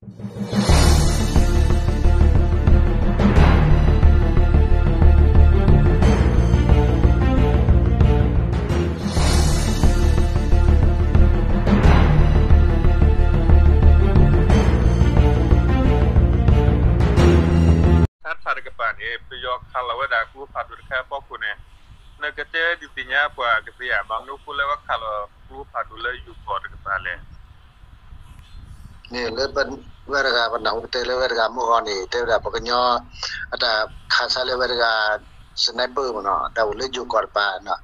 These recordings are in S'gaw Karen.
တၢ်တဖၣ်တကပၤန့ၣ် ပယီၤခးလီၤဝဲဒၣ်ကျိဖးဒိၣ်တခါအဖီခိၣ်န့ၣ် နကတဲဒုးသ့ၣ်ညါပှၤကသ့ဧါ, ဘၣ်မနုၤအဃိလၢဝဲခးလီၤကျိဖးဒိၣ်လၢယိၤကီၢ်တကပၤလဲၣ်. န့ၣ်လၢပဝဲတဂၤ ပနၢ်ဟူကတဲလၢဝဲတဂၤမုၢ်ဂီၤန့ၣ် တဲဝဲဒၣ်ပှၤကညီ အတၢ်ခးဆါလၢဝဲတဂၤ sniper မ့ၢ်နီၤ တၢ်အိၣ်လၢယိၤကီၢ်တပၤနီၤ,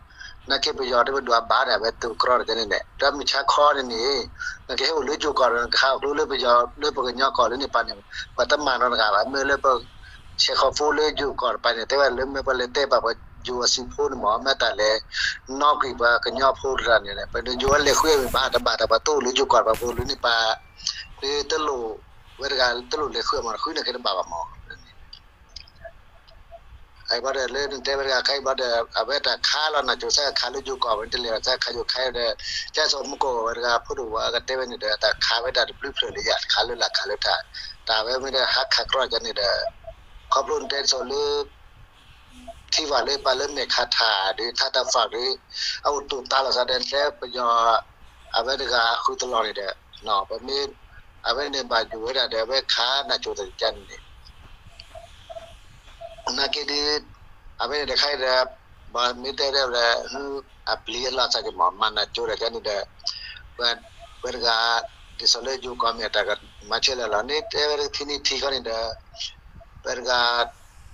နာ်က့ပယီၤတဝဲဒွးဘၣ်ဒၣ်ဝဲသုးကရီတကဲန့ၣ်န့ၣ် ဒီးမုၢ်ဆါခီန့ၣ်န့ၣ် နကဟဲအိၣ်လၢယိၤကီၢ်ဒီး နကခးအီၤကျိလၢပယီၤ လၢပှၤကညီကီၢ်လၢန့ၣ်ပၤန့ၣ် ပှၤတမၤနီတဂၤဘၣ်. မ့ၢ်လၢပ ဆဲးခီဖိလၢယိၤကီၢ်တပၤန့ၣ် တဲဝဲလၢမ့ၢ်ပှၤလဲၤတဲဘၣ်ပှၤယိၤအစုဖိန့ၣ်မ့ၢ် မ့ၢ်တၢ်လဲၤ နီၣ်ကွံာ်ပှၤကညီဖိတဂၤန့ၣ် ပယိၤအလဲၤဃုအမ့ၢ်ဘၣ်တဘၣ်တၢ် ပှၤတအိၣ်လၢယိၤကီၢ်တပၤဖိလၢန့ၣ်ပၤ လၢတလိၣ်ဝဲတဂၤ တလိၣ်လဲၤဃုအမ့ၢ် ဃုန့ၣ်က့ၤတဘၣ်ဘၣ်မ့ၢ် အဘၣ်ဒီးလၢနတဲဝဲတဂၤခါအံၤဘၣ်ဒီး အဝဲတၢ်ခးလီၤနၢ်ကၠိၤ စၢ်ခးလၢယိၤကီၢ်ဝဲ တလဲၤဘၣ်စၢ်ခးယိၤခါဒီး ကၢ်ဆိးမူကီၢ်ဝဲတဂၤ ဖိဒိၣ်ဝဲကတဲဝဲန့ၣ်ဒီး တၢ်ခးဝဲဒၣ်တဘျုးဖျၢၣ်လၢယၤ တခးလၢလာ်ခးလၢထး တၢ်ဝဲမ့ၢ်ဒီးဟးခးကြီကန့ၣ်ဒီး ခီဖျိနတဲဒ်သိးလၢ ထံဝၢ်လၢပှၤလၢမဲာ်ခးထးဒီး ထးတၢ်ဖးဒီး အအိၣ်တိာ်သးလီၤသးဒီး နတဲပယီၤ အဝဲတဂၤအဃုသလီၤန့ၣ်ဒီး ပမ့ၢ် အဝဲန့ၣ်ဘၣ်ယိၣ်ဝဲဒၣ်ဒီး အဝဲခးနၢ်ကၠိၤတကန့ၣ်န့ၣ် နာ်က့ဒီး အဝဲန့ၣ်တခါအံၤဒီး ဘၣ်မ့ၢ်တဲဒၣ်ဝဲဒၣ် အပျံၤအလီၤစၢ်က့ၤမ့ၢ် မၤနၢ်ကၠိၤတကန့ၣ်ဒီး ဝဲတဂၤ ဒ်သိးလၢယိၤကီၢ်မ့ၢ်တၢ်ကမၤဆဲးလၢလီၤန့ၣ် တဲဝဲဒၣ်ထံနံၤထံခီန့ၣ်ဒီး ဝဲတဂၤ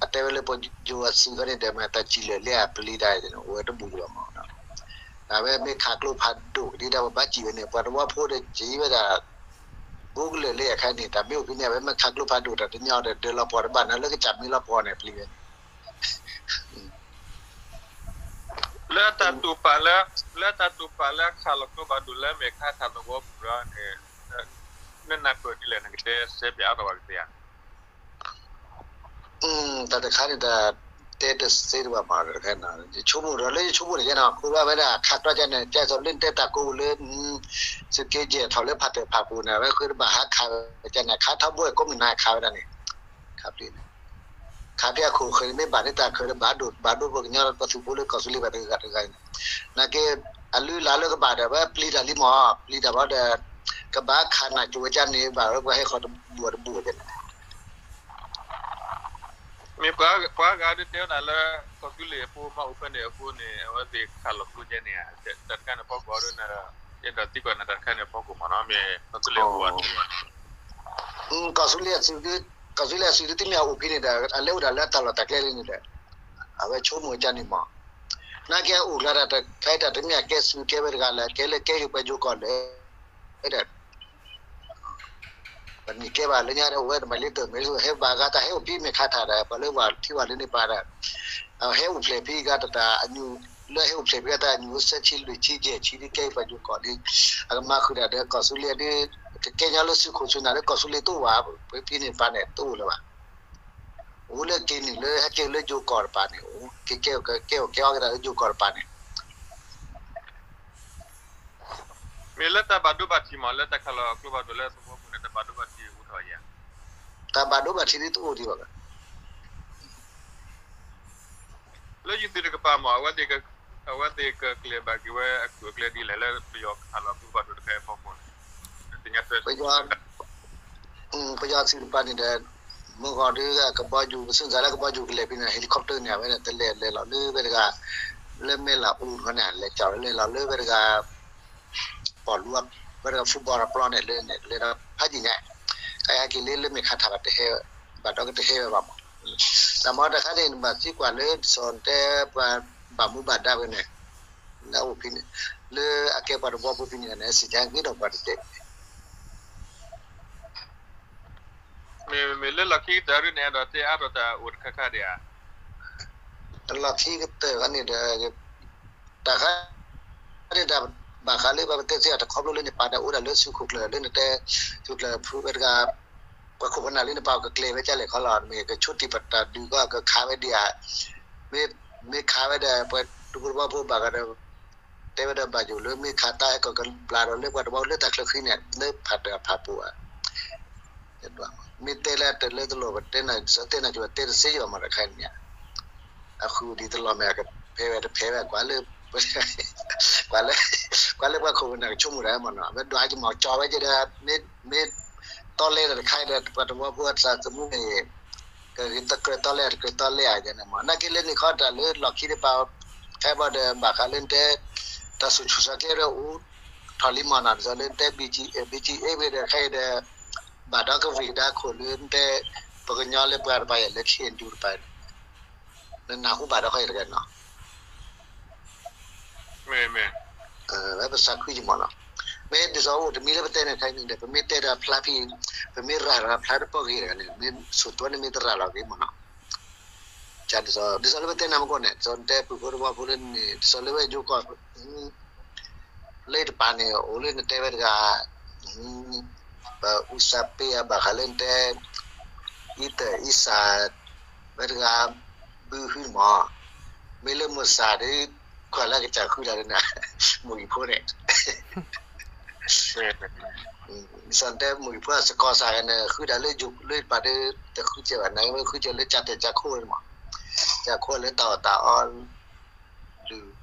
အတဲဝဲလၢပယိၤအစုခီန့ၣ်ဒီး မ့ၢ်တၢ်စံၣ်လၢာ်လၢအပျံၤတၢ်န့ၣ် အိၣ်ဝဲတဘူၣ်လီၤမ့ၢ် အဝဲမ့ၢ်ခးကျိဖးဒိၣ်ကဒံဒၣ် ပဘၣ်စံၣ်ဝဲန့ၣ် ပှၤတဝီဖိဒီးစံၣ်ဝဲဒၣ် ဘူးကလၢာ်လၢအခါန့ၣ် တၢ်မ့ၢ်အိၣ်ဖဲန့ၣ် အဝဲမ့ၢ်ခးကျိဖးဒိၣ်တၢ်တညီဒီး ဒၢးလီၤပှီၢ်တဘၣ်န့ၣ် လၢကစၢ်မ့ၢ်လီၤပှီၢ်န့ၣ် ပျံၤဝဲန့ၣ် လၢတၢ်တူၢ်ပာ်လၢ လၢတၢ်တူၢ်ပာ်လၢအခးလီၤကျိဖးဒိၣ်လၢမဲာ်ခးထးသဝီပူၤဒီးန့ၣ် နနၢ်ပၢၢ်ဒ်လဲၣ် နကတဲစဲပၠးအါထီၣ်ဘၣ်ကသ့ဧါ. တၢ်တခါန့ၣ် တၢ်တဲတသ့တဘၣ်မး တခါန့ၣ် ယဆိကမိၣ်ဒီးလၢယဆိကမိၣ်န့ၣ် ယဲန့ၣ် ခိးဘၣ်ဝဲဒၣ်ခးကျိကန့ၣ် ကဲသိးလၢနတဲတၢ်ကိးပူၤလၢ သုးက့ယဲၢ်ထီၣ်လၢဖးတၢၣ်ဖးပူၤန့ၣ် အဝဲဃုတဘၣ်ဟးခးဝဲကန့ၣ် ခးထီဘိကိးမုၢ်နၤခးဝဲဒၣ်န့ၣ် ခးပျံၤန့ၣ် ခးဖဲအခိၣ်ဃၢၤန့ၣ် မ့ၢ်ဘၣ်န့ၢ်တၢ်ခၢးလၢဘၣ်ဒိၣ် ဘၣ်ဒိၣ်ပှၤကညီပှၤသုးဖိလၢကီၢ်သူလ့ၤဘၣ်တဂၤတဂၤန့ၣ် နာ်က့ အလုၢ်အလၢ်လၢကဘၣ်ဒီး ဝဲပျံၤတၢ်လံမး ပျံၤတၢ်ဘၣ်ဒီး ကဘၣ်ခးနၢ်ကၠိၤဝဲကန့ၣ် ဘၣ်ဝဲပှၤဟဲဃီၤတဘူၣ်တဘူၣ်န့ၣ် မ့ၢ်ပှၤဂၤဒုးတဲဝဲဒၣ်လၢ ကီၢ်သူလ့ၤအဖိမ့ၢ်အိၣ်ဖဲန့ၣ်အဃိန့ၣ် အဝဲသ့ၣ်ခးလီၤကျိကဲန့ၣ် တၢ်တခါန့ၣ်ဖီခိၣ်ဒီး အဲၣ်ဒိးသံကွၢ်နၤတၢ်တခါန့ၣ်ဖီခိၣ်မးနီၤ မ့ၢ်ကီၢ်သူလ့ၤအဖိ ကီၢ်သူလ့ၤအသုး ကီၢ်သူလ့ၤအသုးဒုး တမ့ၢ်အအိၣ်ဖဲန့ၣ်ဒီး အလဲၤအိၣ်ဒၣ်လၢအတၢ်လီၢ်တၢ်ကျဲလံန့ၣ်ဒီး အဝဲဆိကမိၣ်ကန့ၣ်မး နာ်က့အအိၣ်ကျါတၢ်တခါအံၤ တၢ်တမ့ၢ်အကဲသုးကဲဝဲတဂၤလၢ ကဲလၢကဲက့ၤပှၤယိၤကီၢ်လၢ ဒီး ပမ့ၢ်ကဲဘၣ်လၢညါဒီး အဝဲတမၤလၢတၢ်မ့ၢ် ဟဲဘၣ်ဂၤတၢ်ဟဲအိၣ်ဖဲမဲာ်ခးထးဒီး ပှၤလၢဝၤထံဝၤလၢန့ၣ်ပၤဒီး ဟဲအိၣ်ဖျဲၣ်ဖဲဂၤတၢ်တၢ်အညိ လၢဟဲအိၣ်ဖျဲၣ်ဖဲဂၤတၢ်အညိ သၢဆံလွံၢ်ဆံယဲၢ်ဆံဒ်ကဲပှၤယိၤကီၢ်လံ အကမၤဃုာ်တၢ်ဒီးကီၢ်သူလ့ၤဒ် ကကဲညီလၢသုးခိၣ်ဆူနၤလၢကီၢ်သူလ့ၤတအိၣ်ဘၣ် ဖဲဖဲန့ၣ်ပၤန့ၣ်တအိၣ်လၢၤဘၣ် အိၣ်လၢက့ၤနုာ်လၢဟဲက့ၤလၢယိၤကီၢ်တပၤန့ၣ် အိၣ်က့ၤကဲကဲအီၣ်ကဲအီက့ၤတၢ်လၢယိၤကီၢ်တပၤန့ၣ် မ့ၢ်လၢတၢ်ဘၣ်ဒိဘၣ်ထံးမး လၢတၢ်ခးလီၤကျိဖးဒိၣ်လၢသဝီပူၤန့ၣ် တၢ်ဘၣ်ဒိဘၣ်ထံးအိၣ်ထီၣ်ဧါ. တၢ်ဘၣ်ဒိဘၣ်ထံးဒ်တအိၣ်ဒံးဘၣ်. လၢယုၢ်သ့ၣ်တကပၤမး အဝဲသ့ၣ်ကကျဲၤဘၣ်က့ၤဝဲအကျိၤအကျဲဒ်လဲၣ် လၢပယီၤခးလီၤကျိဖးဒိၣ်တခါအံၤအဖီခိၣ်န့ၣ် ပယီၤသ့ၣ်တဖၣ်န့ၣ်ဒီး မုၢ်ဂီၤဒုးကဘီယူၤ ပစံးစးလၢကဘီယူၤကလဲၤဖဲန့ၣ် helicopter န့ၣ် အဝဲဒၣ်တလဲၤလဲၤလီၤလၢဝဲတဂၤ လၢမဲၢ်လးအူန့ၣ် လဲၤကၠီၤလဲၤလီၤလၢဝဲတဂၤ ပီၣ်လူၤဝဲတဂၤ football တပျီန့ၣ်လၢန့ၣ် လဲၤဒီးဖးယံာ်ညါ ကဟဲက့ၤလၢလၢမဲာ်ခးထးဘၣ်တဟဲ ဘၣ်ဒီးကတဟဲဝဲဘၣ်မး တၢ်မ့ၢ်တခါန့ၣ် နဘၣ်သံကွၢ်လၢစီၤတဲပှၤဘၣ်မူဘၣ်ဒါဝဲန့ၣ် လၢအအိၣ်ဖဲန့ၣ် လၢအကဲပှၤတဝီဖိဖဲန့ၣ်န့ၣ် စံၣ်ညါဂ့ၤဒီးပှၤတတဲ မ့မ့ၢ်လၢလီၢ်ခံကတၢၢ်ဒ်န့ၣ် အဲၣ်ဒိးတဲအါထီၣ်တၢ်အိၣ်တခါခါဒံးဧါ. လီၢ်ခံကတၢၢ်န့ၣ်ဒီး တၢ်ခါန့ၣ် တၢ်ဘၣ်ဃးလၢပှၤပတဲသ့အတခီဖျိလၢန့ၣ် ပာ်တၢ်အိၣ်ဒၣ်လၢသုးခိၣ်ကျၢၢ်လၢနတဲ သုးကျၢၢ်ဖုဝဲတဂၤ ပှၤခိၣ်ပနၢ်လၢနပာ်ကကျဲၤဝဲကလဲၣ်ခီလီၤ မ့ၢ်ကဆိတံၢ်ပတၢ်ဒုးကီၢ်ကခးဝဲဒံးဧါ မ့ၢ်ခးဝဲဒီး ပှၤတဝီဖိဘၣ်ဃးဒီး တဲဝဲဒၣ်ဘၣ်ယိၣ်လၢမ့ၢ်ခးတၢ်ဟဲကီၢ်ကဘျးဒီးလၢပှၤတဝီလၢတၢ်ချၢဃံန့ၣ် လၢဖးတၢ်ဖးပူၤဧါ. မ့ၢ်တဲလၢတလၢတလီၢ် ပတဲနၤ ဒ်သိးတဲနၤကၠိ တဲတသ့ယဘၣ်မးတခါန့ၣ်, အဃုဒ်တလီၢ်မ့ၢ် ကဖဲဝဲတဖဲဝဲ ကွၢ်လၢ ကွၢ်လၢ ကွၢ်လၢပှၤခိၣ်ပနၢ်ကဆိကမိၣ်ဒၣ်မးနီၤ အဝဲဒွးကမၤကၠီဝဲကဒီး မ့ၢ်တီလဲတခါဒီး ပှၤတဝီဖိအသးသမူန့ၣ် ကဂ့ၤတကြၢးတီလဲတကြၢးတီလဲဧါန့ၣ်မး နာ်က့လၢန့ၣ်ခီတၢ်လၢလီၢ်ခံတပၤ ခဲဘၣ်ဒီး ဘၣ်ဃးလၢနတဲ တၢ်ဆူးဆူးဆါကျဲဒီးအိၣ်ထီၣ်လံမးနီၤ ဒ်သိးလၢနတဲ ဘံၣ်ကၠံအ့ ဘံၣ်ကၠံအ့ ဝဲဒီးခဲအံၤဒီး ဘၣ်ဒီးကဝံၤကဒါခိၣ်လၢနတဲ ပှၤကညီလၢပှၤတပၤယဲၢ်လၢ ခ့ၣ်အဲၣ်ယူၣ် တပၤ နနၢ်ဟူဘၣ်ဒီးခဲအံၤတဂၤနီၤ ပသးခုယံမးနီၤ မ့ၢ်ဒ်သိးအိၣ်တမံၤလၢပတဲန့ၣ်ခဲအံၤန့ၣ်ဒီး ပမ့ၢ်တဲဒီးဖျါဖဲ ပမ့ၢ်ရၤဒီးဖျါတပီၢ်ဂ့ၤတဂၤန့ၣ် မ့ၢ်ဆိၣ်တိန့ၣ်မ့ၢ်တရၤလီၤဂ့ၤမးနီၤ ဒ်သိးလၢပတဲနၤမ့ၢ်ကီးန့ၣ် ဒ်သိးနတဲပုၢ်ဖိတဝီဖိလၢန့ၣ် ဒ်သိးလၢဝဲယိကီၢ် လၢတပၤန့ၣ် အိၣ်လၢနတဲဝဲတဂၤ ပအူစၢ်ပ့အဘၣ်ဃးလၢ နတဲ အံတၢ်အံစၢ် ဝဲတဂၤ ဘုဟုမး မ့ၢ်လၢမိၢ်စၢ်ဒီး ကွၢ်လၢကစၢ်ဃုတၢ်လၢန မိၢ်ဂံၢ်ဖိန့ၣ် ဒ်သိးနတဲမိၢ်ဂံၢ်ဖိအစကီစၢ်ဂၤန့ၣ် ဃုတၢ်လၢယိၤလၢတပၤဒီး တဃုကဲဘၣ် နဝဲဃုကဲလၢကၢ်တဲာ်ကၢ်ခိၣ်န့ၣ်မး ကၢ်ခိၣ်လၢတၢ်အီၣ်တၢ်အီ လုၢ်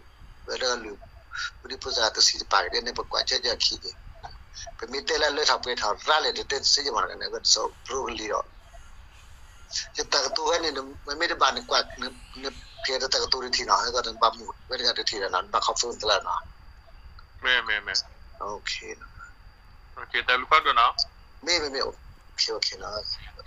ဝဲဒၣ်လုၢ် ဖိဒံဖိသၣ်တဆံးတပၤကဒဲးန့ၣ် ပကွၢ်ကၢကၢ်ခံက့ၤ ပမ့ၢ်တဲလၢလၢထီၣ်ပှဲၤထီၣ်ရၤလဲၣ် တတဲတသ့ယမးတဂၤန့ၣ် ဝဲဒ်သိးပြိကလံၤဒီး ယတၢ်ကတိၤဝဲန့ၣ် မ့မ့ၢ်တဘၣ်နကွၢ် နကဲတၢ်ကတိၤတထံၣ်နီၤ နဘၣ်မုာ်ဝဲတဂၤတထံၣ်ဒီးနီၤ နဘၣ် confirm သလၢနီၤ တၢ်လူၤဖးဒိၣ်နီၤ မ့မ့ၢ် မ့မ့ၢ် OK နီၤ